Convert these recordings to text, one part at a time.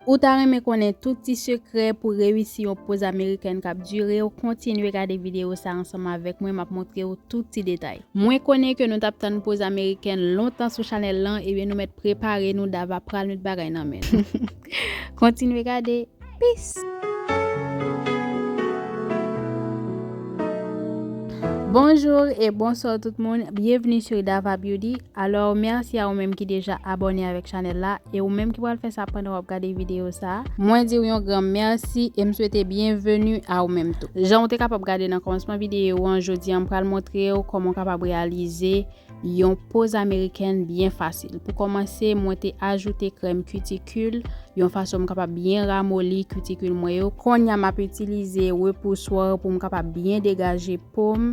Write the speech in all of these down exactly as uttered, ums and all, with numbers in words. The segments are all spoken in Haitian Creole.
Ou ta renmen konnen tout ti sekrè pou reyisi yon poz amerikèn k ap dire w? Kontinye gade videyo sa ansanm avèk mwen, m ap montre w tout ti detay. Mwen konnen ke nou t ap tann poz amerikèn lontan sou chanèl lan, ebyen nou mèt prepare nou, Dava pral met bagay nan men nou. Kontinye gade. Peace! Bonjour et bonsoir tout moun, bienvenue sur Dava Beauty. Alò, mèsi a ou menm ki deja abòne avèk chanèl la, e ou menm ki pral fè sa pandan w ap gade videyo sa. Mwen di w yon gran mèsi e m swete byenveni a ou menm tou. Jan w te kapab gade nan kòmansman videyo an, jodi a m pral montre w kòman w kapab reyalize yon poz amerikèn byen fasil. Pou kòmanse, mwen te ajoute krèm kitikil, yon fason m kapab byen ramoli kitikil mwen yo. Kounye a m ap itilize repouswè pou m kapab byen degaje po m,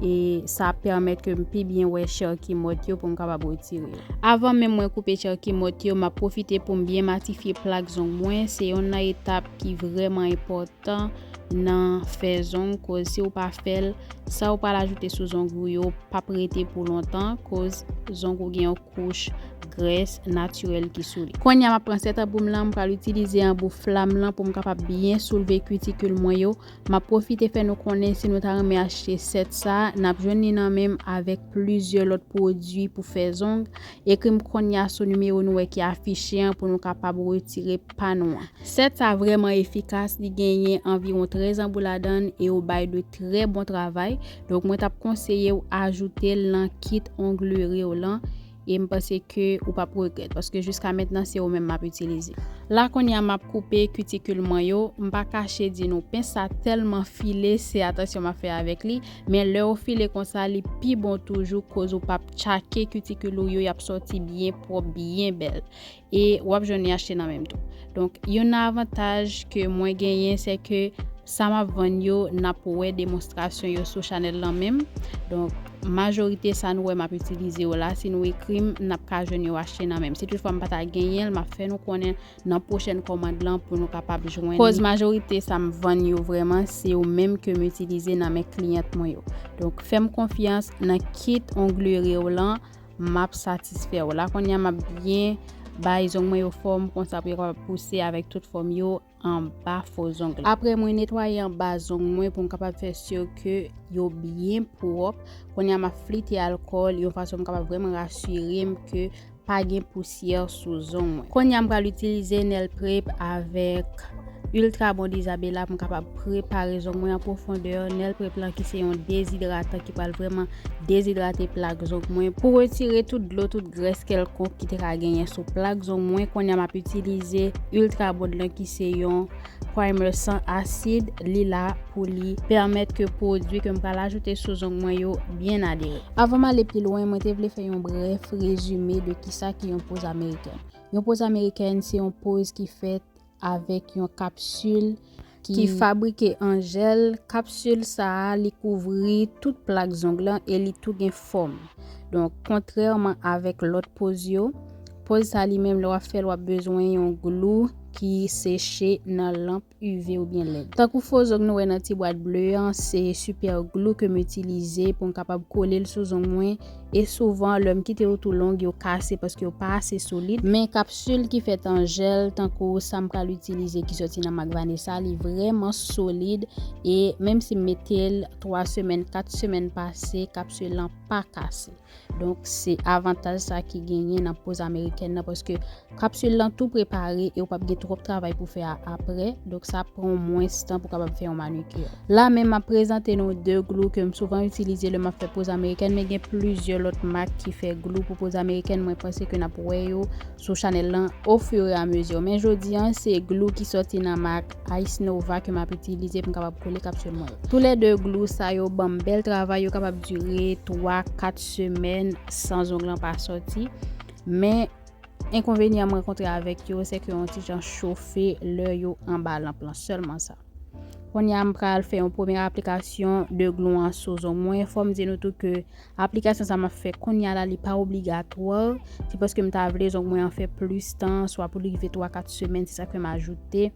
e sa ap pèmèt ke m pi byen wè chè ki mòt yo pou m kapab retire yo. Avan menm mwen koupe chè ki mòt yo, m ap pwofite pou m byen matifye plak zong mwen. Se youn nan etap ki vrèman enpòtan nan fè zong, koz si w pa fè l, sa w pral ajoute sou zong ou yo p ap rete pou lontan, koz zong ou gen yon kouch grès natirèl ki sou li. Kounye a m ap pran sèt anbou m lan, m pral itilize anbou flam lan pou m kapab byen soulve kitikil mwen yo. M ap pwofite fè nou konnen si nou ta renmen achte sèt sa, n ap jwenn li nan men m avèk plizyè lòt pwodui pou fè zong. Ekri m kounye a sou nimewo nou wè ki afiche an pou nou kapab retire pa nou an. Sèt sa vrèman efikas, li genyen anviwon trèz anbou ladan l e yo bay de trè bon travay. Donk, mwen t ap konseye w ajoute l nan kit onglere w lan, e m panse ke ou p ap regrèt, paske jiska mentnan se yo menm m ap itilize. La kounye a m ap koupe kitikil mwen yo, m pa kache di nou pens sa tèlman file, se atansyon m ap fè avèk li, men lè yo file konsa, li pi bon toujou, koz ou p ap tchake kitikil ou yo, y ap sòti byen pwòp, byen bèl. E w ap jwenn li achte nan men m tou. Donk, youn nan avantaj ke mwen genyen, se ke sa m ap vann yo, n ap wè demonstrasyon yo sou chanèl lan menm. Donk, majorite sa nou wè m ap itilize yo la, si nou ekri m, n ap ka jwenn yo achte nan men m. Si toutfwa m pa ta genyen l, m ap fè nou konnen nan pwochèn kòmand lan pou nou kapab jwenn li. Koz majorite sa m vann yo vrèman, se yo menm ke m itilize nan men kliyant mwen yo. Donk, fè m konfyans nan kit onglere w lan, m ap satisfè w. La kounye a m ap byen bay zong mwen yo fòm konsa pou yo kapab pouse avèk tout fòm yo anba fo zong la. Apre mwen netwaye anba zong mwen pou m kapab fè si ke yo byen pwòp, kounye a m ap flite alkòl yon fason m kapab vrèman rasire m ke pa gen pousyè sou zong mwen. Kounye a m pral itilize Nail Prep avèk Ultra Bon Isabella pou m kapab prepare zong mwen an pwofondè. Nail Prep lan ki se yon dezidratan ki pral vrèman dezidrate plak zong mwen. Pou retire tout dlo, tout grès kèlkonk ki te ka genyen sou plak zong mwen, kounye a m ap itilize Ultra Bond lan ki se yon primer san asid. Li la pou li pèmèt ke pwodui ke m pral ajoute sou zong mwen yo byen adere. Avan m ale pi lwen, mwen te vle fè yon brèf rezime de kisa ki yon poz amerikèn. Yon poz amerikèn se yon poz ki fèt avèk yon kapsil ki, ki fabrike an jèl. Kapsil sa a, li kouvri tout plak zong lan e li tou gen fòm. Donk, kontrèman avèk lòt poz yo, poz sa li menm, lè w ap fè l, w ap bezwen yon glou ki seche nan lanp U V oubyen lèd. Tankou fo zong nou wè nan ti bwat ble an, se Super Glue ke m itilize pou m kapab kole l sou zong mwen. E souvan, lè m kite yo tou long, yo kase paske yo pa ase solid. Men kapsil ki fèt an jèl, tankou sa m pral itilize ki sòti nan mak Vanessa, li vrèman solid. E menm si m mete l twa semèn, kat semèn pase, kapsil lan pa kase. Donk, se avantaj sa ki genyen nan poz amerikèn nan, paske kapsil lan tou prepare e w p ap gen twòp travay pou fè a apre. Donk, sa pran w mwens tan pou kapab fè yon manikir. La menm, m ap prezante nou de glou ke m souvan itilize lè m ap fè poz amerikèn, men gen plizyè lòt mak ki fè glou pou poz amerikèn. Mwen panse ke n ap wè yo sou chanèl lan au fur et à mesure. Men jodi an, se glou ki sòti nan mak Ice Nova ke m ap itilize pou m kapab kole kapsil mwen yo. Toulède glou sa yo ban m bèl travay, yo kapab dire twa, kat semèn san zong lan pa sòti. Men, enkonvenyan m rankontre avèk yo, se ke yon ti jan chofe lè yo anba lanp lan, sèlman sa. Kounye a, m pral fè yon premye aplikasyon de glou an sou zong mwen. Fò m di nou tou ke aplikasyon sa m ap fè kounye a la, li pa obligatwa. Se paske m ta vle zong mwen an fè plis tan, swa pou li rive twa, kat semèn, se sa k fè m ajoute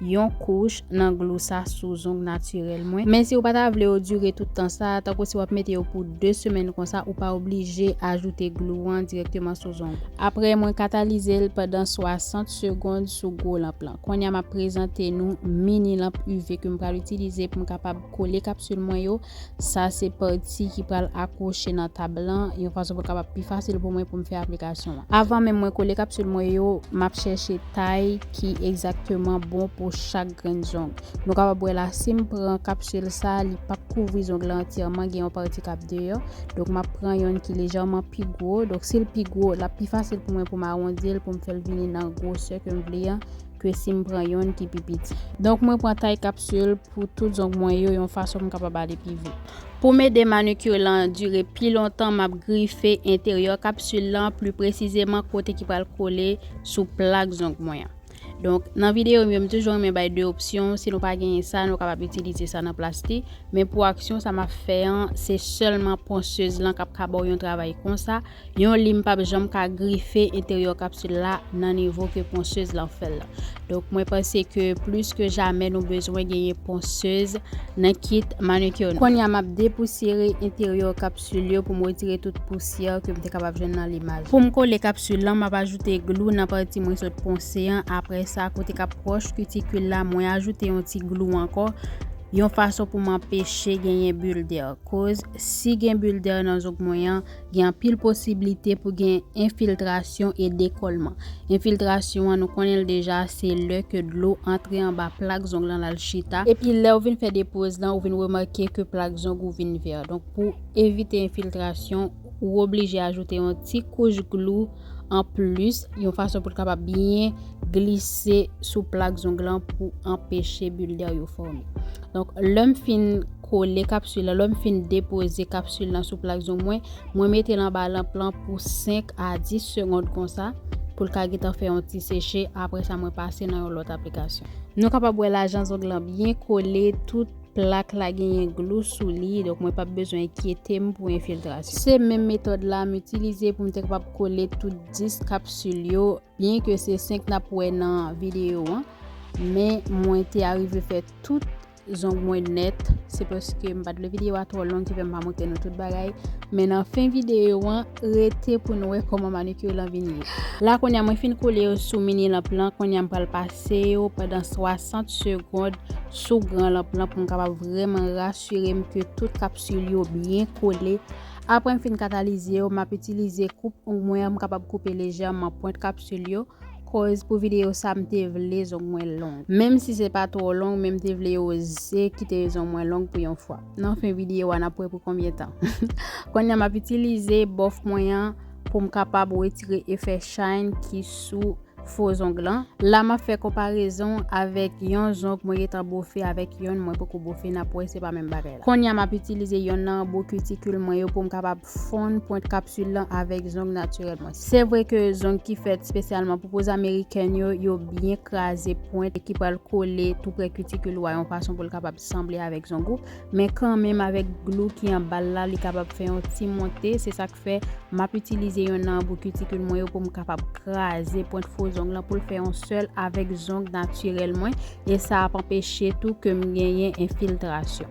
yon kouch nan glou sa sou zong natirèl mwen. Men si w pa ta vle yo dire tout tan sa, tankou si w ap mete yo pou de semèn konsa, ou pa oblije ajoute glou an dirèkteman sou zong. Apre, mwen katalize l pandan swasant segonn sou gwo lanp lan. Kounye a, m ap prezante nou mini lanp U V ke m pral itilize pou m kapab kole kapsil mwen yo. Sa se pati ki pral akwoche nan tab lan, yon fason pou kapab pi fasil pou mwen pou m fè aplikasyon an. Avan menm mwen kole kapsil mwen yo, m ap chèche tay ki egzakteman bon pou chak grenn zong. Nou kapab wè la, si m pran kapsil sa, li p ap kouvri zong la antyèman, gen yon pati k ap deyò. Donk, m ap pran yonn ki lejèman pi gwo. Donk, si l pi gwo, l ap pi fasil pou mwen pou m awondi l, pou m fè l vini nan gwosè ke m vle an, ke si m pran yonn ki pi piti. Donk, mwen pran tay kapsil pou tout zong mwen yo yon fason pou m kapab ale pi vit. Pou m ede manikir lan dire pi lontan, m ap grife enteryè kapsil lan, pli presizeman kote ki pral kole sou plak zong mwen an. Donk, nan videyo m yo, m toujou renmen bay de opsyon. Si nou pa genyen sa, nou kapab itilize sa nan plas li. Men pou aksyon sa m ap fè an, se sèlman ponsez lan k ap ka ba w yon travay konsa. Yon lim p ap janm ka grife enteryè kapsil la nan nivo ke ponsez lan fè l la. Donk, mwen panse ke plis ke jamè nou bezwen genyen ponsez nan kit manikir nou. Kounye a, m ap depousyere enteryè kapsil yo pou m retire tout pousyè ke m te kapab jwenn nan limaj. Pou m kole kapsil lan, m ap ajoute glou nan pati mwen sot ponse an. Apre sa, kote k ap pwòch kitikil la, mwen ajoute yon ti glou ankò, yon fason pou m anpeche genyen bil dè. Koz si gen bil dè nan zong mwen an, gen anpil posiblite pou gen enfiltrasyon e dekòlman. Enfiltrasyon an, nou konnen l deja, se lè ke dlo antre anba plak zong lan, l al chita. Epi lè w vin fè depoz lan, ou vin remake ke plak zong ou vin vè. Donk, pou evite enfiltrasyon, ou oblije ajoute yon ti kouch glou anplis, yon fason pou l kapab byen glise sou plak zong lan pou anpeche bil dè yo fòme. Donk, lè m fin kole kapsil lan, lè m fin depoze kapsil lan sou plak zong mwen, mwen mete l anba lanp lan pou senk a dis segonn konsa, pou l ka gentan fè yon ti seche. Apre sa, mwen pase nan yon lòt aplikasyon. Nou kapab wè la jan zong lan byen kole, tout plak la genyen glou sou li, donk mwen p ap bezwen enkyete m pou enfiltrasyon. Se menm metòd la m itilize pou m te kapab kole tout dis kapsil yo, byen ke se senk n ap wè nan videyo an, men mwen te arive fè tout zong mwen nèt. Se paske m pa t vle videyo a twò long ki fè m pa montre nou tout bagay. Men nan fen videyo an, rete pou n wè kòman manikir lan vin ye. La, kounye a, mwen fin kole yo sou mini lanp lan. Kounye a, m pral pase yo pandan swasant segonn sou gran lanp lan pou m kapab vrèman rasire m ke tout kapsil yo byen kole. Apre m fin katalize yo, m ap itilize koup ong mwen an, m kapab koupe lejèman pwent kapsil yo. Koz pou videyo sa, m te vle zong mwen long. Menm si se pa twò long, men m te vle oze kite zong mwen long pou yon fwa. Nan fen videyo a, n ap wè pou konbyen tan. Kounye a, m ap itilize bòf mwen an pou m kapab retire efè shine ki sou fo zong lan. La, m ap fè konparezon avèk yon zong mwen gentan bofe avèk yonn mwen poko bofe, n ap wè se pa menm bagay la. Kounye a, m ap itilize yonn nan anbo kitikil mwen yo pou m kapab fonn pwent kapsil lan avèk zong natirèl mwen. Se vre ke zong ki fèt espesyalman pou poz amerikèn yo, yo byen kraze pwent ki pral kole tou prè kitikil ou a yon fason pou l kapab sanble avèk zong ou, men kanmenm avèk glou ki anba l la, li kapab fè yon ti monte. Se sa k fè m ap itilize yonn nan anbo kitikil mwen yo pou m kapab kraze pwent fo zong lan pou l fè yon sèl avèk zong natirèl mwen, e sa ap anpeche tou ke m genyen enfiltrasyon.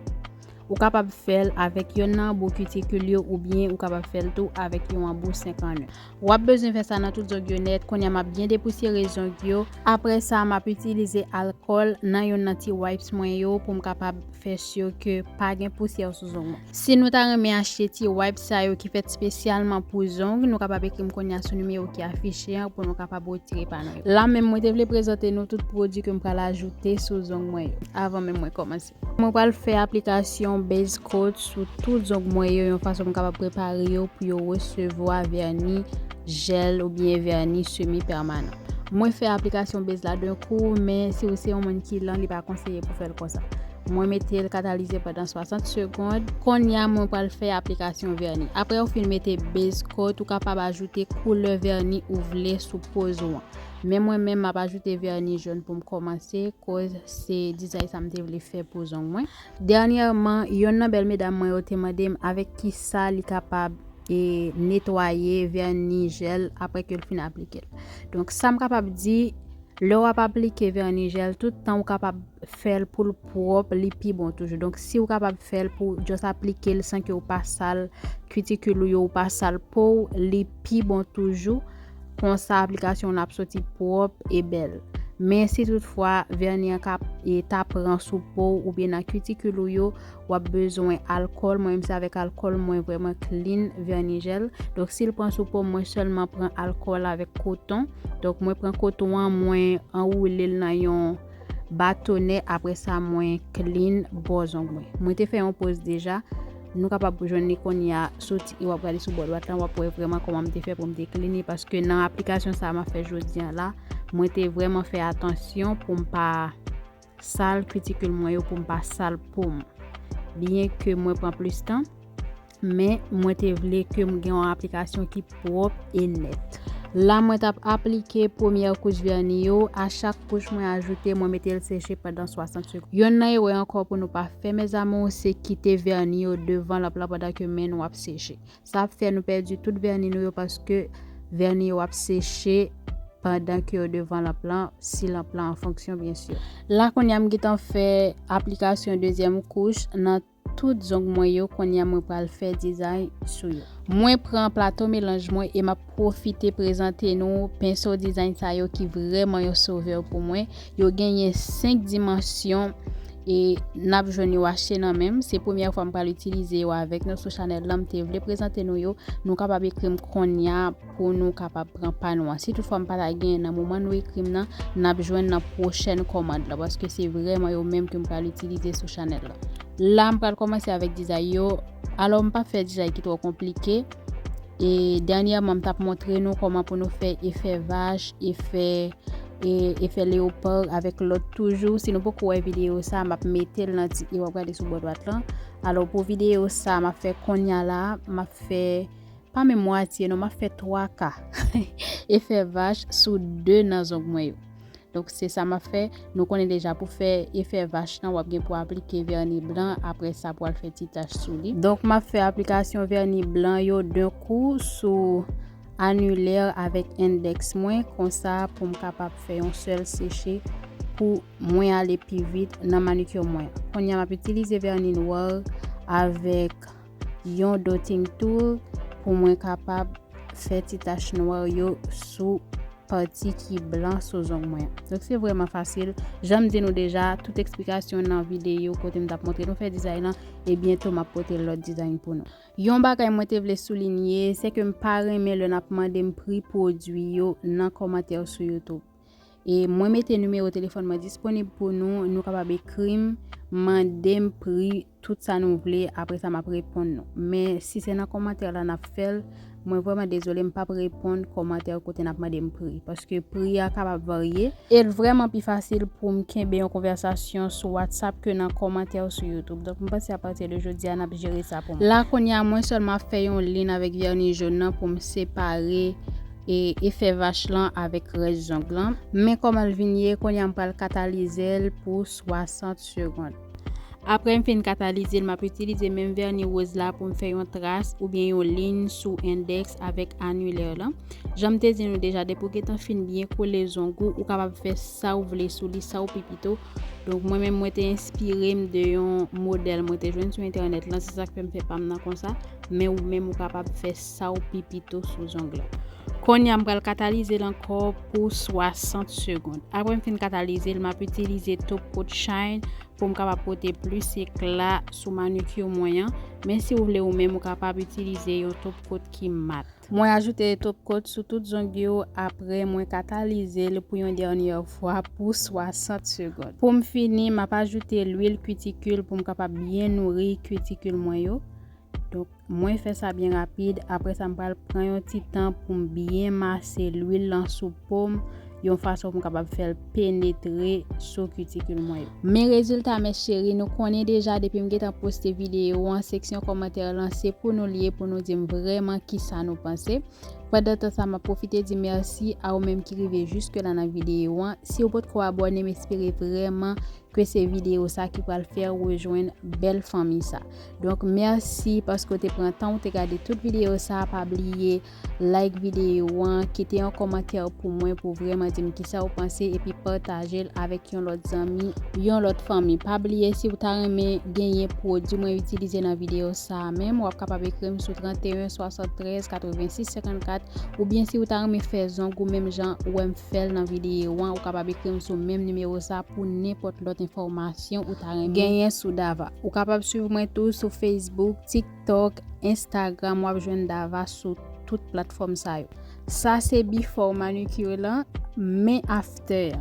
Ou kapab fè l avèk yonn nan anbo kitikil yo oubyen ou kapab fè l tou avèk yon anbo senk an en. W ap bezwen fè sa nan tout zong yo nèt. Kounye a, m ap byen depousyere zong yo. Apre sa, m ap itilize alkòl nan yonn nan ti wipes mwen yo pou m kapab fè si ke pa gen pousyè sou zong mwen. Si nou ta renmen achte ti wipes sa yo ki fèt espesyalman pou zong, nou kapab ekri m kounye a sou nimewo ki afiche an pou nou kapab retire pa nou yo. La menm, mwen te vle prezante nou tout pwodui ke m pral ajoute sou zong mwen yo avan menm mwen kòmanse. Mwen pral fè aplikasyon base coat sou tout zong mwen yo yon fason pou m kapab prepare yo pou yo resevwa vèni jèl oubyen vèni semi pèmanan. Mwen fè aplikasyon base la d'un coup, men si w se yon moun ki lan, li pa konseye pou fè l konsa. Mwen mete l katalize pandan swasant segonn. Kounye a, mwen pral fè aplikasyon vèni. Apre w fin mete base coat, ou kapab ajoute koulè vèni ou vle sou poz ou an. Men mwen menm, m ap ajoute vèni jòn pou m kòmanse, koz se dizay sa m te vle fè pou zong mwen. Dènyèman, yonn nan bèl medam mwen yo te mande m avèk kisa li kapab e netwaye vèni jèl apre ke l fin aplike l. Donk, sa m kapab di, Lè w ap aplike vèni jèl, tout tan ou kapab fè l pou l pwòp, li pi bon toujou. Donk, si w kapab fè l pou w just aplike l san ke w pa sal kitikil ou yo, ou pa sal po w, li pi bon toujou. Konsa, aplikasyon w lan ap soti pwòp e bèl. Men si toutfwa vèni an ka e ta pran sou po w oubyen nan kitikil ou yo, w ap bezwen alkòl. Mwen menm se avèk alkòl mwen vrèman clean vèni jèl. Donk, si l pran sou po m, mwen sèlman pran alkòl avèk koton. Donk, mwen pran koton an, mwen anwoule l nan yon batonè. Apre sa, mwen clean bò zong mwen. Mwen te fè yon poz deja. Nou kapab jwenn li kounye a sou ti e w ap gade sou bò dwat lan, w ap wè vrèman kòman m te fè pou m te clean li, paske nan aplikasyon sa a m ap fè jodi a la, mwen te vrèman fè atansyon pou m pa sal kitikil mwen yo, pou m pa sal po m. Byen ke mwen pran plis tan, men mwen te vle ke m gen yon aplikasyon ki pwòp e nèt. La, mwen t ap aplike premyè kouch vèni yo. A chak kouch mwen ajoute, mwen mete l seche pandan swasant segonn. Yonn nan erè ankò pou nou pa fè, mes amours, se kite vèni yo devan lanp lan pandan ke men nou ap seche. Sa ap fè nou pèdi tout vèni nou yo, paske vèni yo ap seche pandan ke yo devan lanp lan, si lanp lan an fonksyon, byen si. La, kounye a m gentan fè aplikasyon dezyèm kouch nan tout zong mwen yo. Kounye a mwen pral fè dizay sou yo. Mwen pran plato melanj mwen e m ap pwofite prezante nou penso dizay sa yo ki vrèman yon sovè pou mwen. Yo genyen senk dimansyon e n ap jwenn yo achte nan men m. Se premyè fwa m pral itilize yo avèk nou sou chanèl lan. M te vle prezante nou yo. Nou kapab ekri m kounye a pou nou kapab pran pa nou an. Si toutfwa m pa ta genyen nan moman nou ekri m nan, n ap jwenn nan pwochèn kòmand lan, paske se vrèman yo menm ke m pral itilize sou chanèl lan. La, m pral kòmanse avèk dizay yo. Alò, m p ap fè dizay ki twò konplike. E dènyèman, m t ap montre nou kòman pou nou fè efè vach, efè, e, efè leopar avèk lòt toujou. Si nou poko wè videyo sa, m ap mete l nan ti e w ap gade sou bò dwat lan. Alò, pou videyo sa, m ap fè kounye a la, m ap fè pa menm mwatye non, m ap fè twa ka efè vach sou de nan zong mwen yo. Donk, se sa m ap fè. Nou konnen deja pou fè efè vach lan, w ap gen pou aplike vèni blan, apre sa pou al fè ti tach sou li. Donk, m ap fè aplikasyon vèni blan yo de kou sou anilè avèk endèks mwen, konsa pou m kapab fè yon sèl seche pou mwen ale pi vit nan manikir mwen. Kounye a, m ap itilize vèni nwa avèk yon dotting tool pou mwen kapab fè ti tach nwa yo sou pati ki blan sou zong mwen. Donk, se vrèman fasil. Jan m di nou deja, tout eksplikasyon nan videyo kote m t ap montre nou fè dizay lan, e byento m ap pote lòt dizay pou nou. Yon bagay mwen te vle soulinye, se ke m pa renmen lè n ap mande m pri pwodui yo nan kòmantè sou YouTube. E mwen mete nimewo telefòn mwen disponib pou nou, nou kapab ekri m, mande m pri, tout sa nou vle, apre sa m ap reponn nou. Men si se nan kòmantè la n ap fè l, mwen vrèman dezole, m p ap reponn kòmantè kote n ap mande m pri, paske pri a kapab varye. E l vrèman pi fasil pou m kenbe yon konvèsasyon sou WhatsApp ke nan kòmantè sou YouTube. Donk, m panse apati de jodi a, n ap jere sa pou mwen. La, kounye a, mwen sèlman ap fè yon lin avèk vèni jòn nan pou m separe e efè vach lan avèk rès zong lan. Men kòman l vin ye, kounye a m pral katalize l pou swasant segonn. Apre m fin katalize l, m ap itilize menm vèni woz la pou m fè yon tras oubyen yon lin sou endèks avèk anilè lan. Jan m te di nou deja, depi w gentan fin byen kole zong ou, ou kapab fè sa w vle sou li, sa w pi pito. Donk, mwen menm, mwen te enspire m de yon modèl mwen te jwenn sou entènèt lan, se sa k fè m fè pa m nan konsa. Men ou menm, ou kapab fè sa w pi pito sou zong lan. Kounye a, m pral katalize l ankò pou swasant segonn. Apre m fin katalize l, m ap itilize top coat shine pou m kapab pote plis ekla sou manikir mwen an. Men si w vle ou menm, ou kapab itilize yon top coat ki mat. Mwen ajoute top coat sou tout zong yo, apre mwen katalize l pou yon dènyè fwa pou swasant segonn. Pou m fini, m ap ajoute lwil kitikil pou m kapab byen nouri kitikil mwen yo. Donk, mwen fè sa byen rapid. Apre sa, m pral pran yon ti tan pou m byen mase lwil lan sou po m, yon fason pou m kapab fè l penetre sou kitikil mwen yo. Men rezilta, mes chéries, nou konnen deja depi m gentan poste videyo an, seksyon kòmantè lan, se pou nou l ye, pou nou di m vrèman kisa nou panse. Pandan tan sa, m ap pwofite di mèsi a ou menm ki rive jiske la nan videyo an. Si w potko abòne, m espere vrèman ke se videyo sa ki pral fè w rejwenn bèl fanmi sa. Donk, mèsi paske w te pran tan w te gade tout videyo sa. Pa bliye like videyo an, kite yon kòmantè pou mwen pou vrèman di m kisa w panse, epi pataje l avèk yon lòt zanmi, yon lòt fanmi. Pa bliye, si w ta renmen genyen pwodui mwen itilize nan videyo sa a menm, w ap kapab ekri m sou trannteyen swasanntrèz katrevensis senkannkat, oubyen si w ta renmen fè zong ou menm jan ou wè m fè l nan videyo an, ou kapab ekri m sou menm nimewo sa pou nenpòt lòt enfòmasyon ou ta renmen genyen sou Dava. Ou kapab swiv mwen tou sou Facebook, TikTok, Instagram, w ap jwenn Dava sou tout platfòm sa yo. Sa se before manicure lan, men after.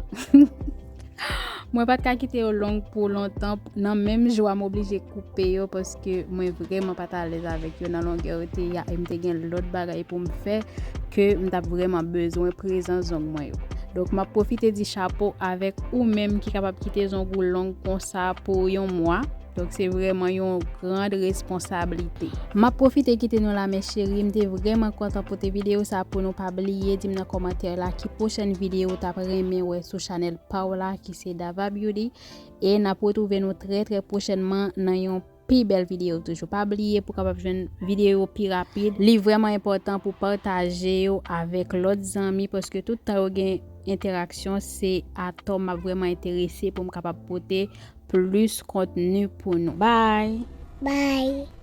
Mwen pa t ka kite yo long pou lontan. Nan menm jou a, m oblije koupe yo paske mwen vrèman pa t alèz avèk yo nan longè yo te ye a, e m te gen lòt bagay pou m fè ke m t ap vrèman bezwen prezans zong mwen yo. Donk, m ap pwofite di chapo avèk ou menm ki kapab kite zong ou long konsa pou yon mwa. Donk, se vrèman yon grand responsablite. M ap pwofite kite nou la, mes chéri. M te vrèman kontan pote videyo sa pou nou. Pa bliye di m nan kòmantè la ki pwochèn videyo w t ap renmen wè sou chanèl pa w la, ki se Dava Beauty. E n ap retwouve nou trè, trè pwochènman nan yon pi bèl videyo toujou. Pa bliye pou w kapab jwenn videyo pi rapid. Li vrèman enpòtan pou pataje yo avèk lòt zanmi, paske tout tan yo gen entèraksyon, se atò m ap vrèman enterese pou m kapab pote plis kontni pou nou. Bye! Bye!